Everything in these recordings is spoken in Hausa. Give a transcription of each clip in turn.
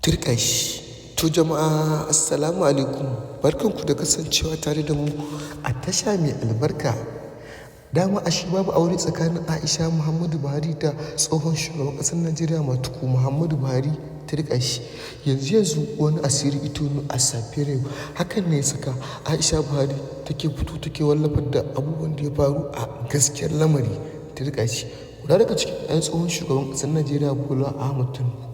Turƙashi. To jama'a, assalamu alaikum, barkanku da kasancewa tare da mu a tasha mai albarka. Dama ashe babu aure tsakanin Aisha Muhammadu Buhari da tsohon shugaban ƙasar Najeriya Matuku Muhammadu Buhari. Turƙashi. Yanzu yanzu wani asiri ya tono a safiyar yau. Hakan ne ya saka Aisha Buhari take fito take wallafar da abubuwan da ya faru a gaskiyar lamari. Turƙashi. Guda daga cikin 'yan tsohon shugaban ƙasar Najeriya Bola Ahmad Tinubu,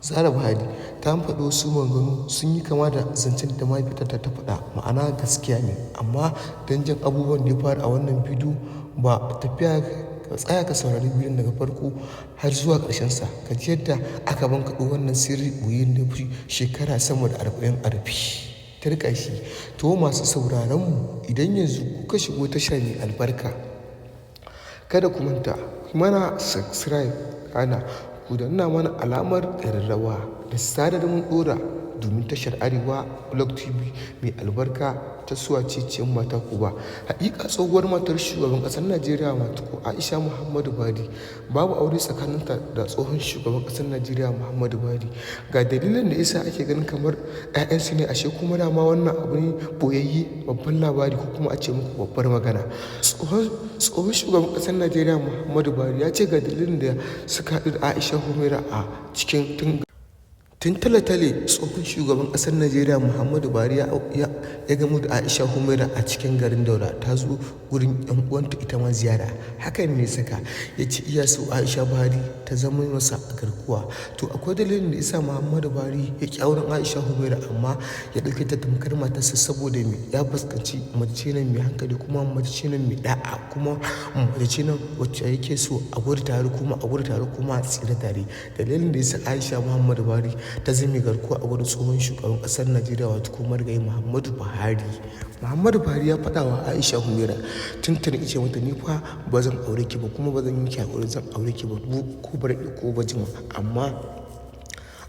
Zara Buhari, ta faɗi wasu maganganu sun yi kama da zancen da mahaifiyarta ta faɗa, ma'ana gaskiya ne. Amma don jin abubuwan da ya faru a wannan bidiyo, ba tafiya ka tsaya ka saurari bidiyon daga farko har zuwa sa, ka ji yadda aka bankaɗo wannan sirri ɓoye da fi shekara sama da 40 a rufe. Turƙashi. To masu sauraron mu, idan yanzu kuka shigo tasha mai albarka, kada ku manta ku mana subscribe, kana ku danna mana alamar ƙararrawa da zarar mun ɗora, domin tashar Arewa Blog TV mai albarka ta suwaceciyar mata ku ba. Haƙiƙa tsohuwar matar shugaban ƙasar Najeriya Matuku Aisha Muhammadu Buhari, babu aure tsakaninta da tsohon shugaban ƙasar Najeriya Muhammadu Buhari. Ga dalilin da yasa ake ganin kamar 'ya'yansu ne, ashe kuma dama wannan abu ne ɓoyayye, babban labari ko kuma a ce muku babbar magana. Tsohon shugaban ƙasar Najeriya Muhammadu Buhari ya ce ga dalilin da suka haɗu da Aisha Humaira a cikin tun tale-tale. Tsohon shugaban ƙasar Najeriya Muhammadu Buhari ya gamu da Aisha Humaira a cikin garin Daura. Ta zo gurin yan uwanta ita ma ziyara. Hakan ne saka ya ce iya so Aisha Buhari ta zama masa garkuwa. To akwai dalilin da yasa Muhammadu Buhari ya ƙi auren Aisha Humaira amma ya ɗauke ta tamkar matarsa, saboda me? Ya fuskanci mace ce mai hankali, kuma mace ce mai da'a, kuma mace ce wacce yake so a gudu tare kuma a gudu tare kuma a tsira tare. Dalilin da yasa Aisha Muhammadu Buhari ta zame garkuwa a wurin tsohon shugaban ƙasar Najeriya, wato kuma marigayi Muhammadu Buhari. Muhammadu Buhari ya faɗa wa Aisha Humaira tuntuni, ce mata, "Ni fa ba zan aure ki ba, kuma ba zan yi miki aure zan aure ki ba, ko ba daɗe ko ba jima. Amma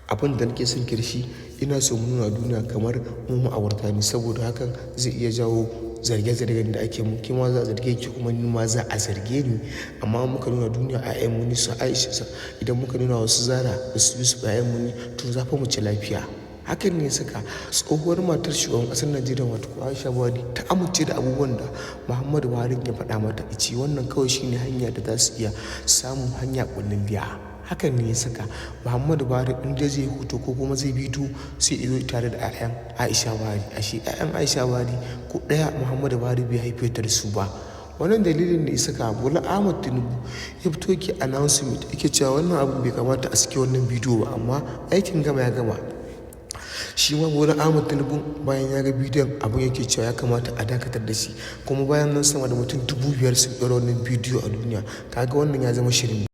abin da nake son ki da shi, ina so mu nuna duniya kamar mu ma'aurata ne, saboda hakan zai iya jawo zarge-zargen da ake mun. Ke ma za a zarge ki, kuma ni ma za a zarge ni. Amma muka nuna duniya ƴaƴan mu ne su Aisha, idan muka nuna wasu Zara da su Yusuf ƴaƴan mu ne, to za fa mu ci lafiya." Hakan ne saka tsohuwar matar shugaban ƙasar Najeriya, wato Aisha Buhari, ta amince da abubuwan da Muhammadu Buhari ya faɗa mata, ce wannan kawai shine hanya da za su iya samun hanya ƙullilliya. Hakan ne ya saka Muhammadu Buhari in dai zai hutu ko kuma zai bito, sai ya zo tare da 'ya'yan Aisha Buhari. Ashe 'ya'yan Aisha Buhari ko ɗaya Muhammadu Buhari bai haife ta da su ba. Wannan dalilin ne ya saka Bola Ahmad Tinubu ya fito yake announcement, yake cewa wannan abun bai kamata a saki wannan bidiyo ba, amma aikin gama ya gama. Shi ma Bola Ahmad Tinubu bayan ya ga bidiyon abun yake cewa ya kamata a dakatar da shi. Kuma bayan nan sama da mutum 5,000 sun ɗora wannan bidiyo a duniya. Kaga wannan ya zama shirme.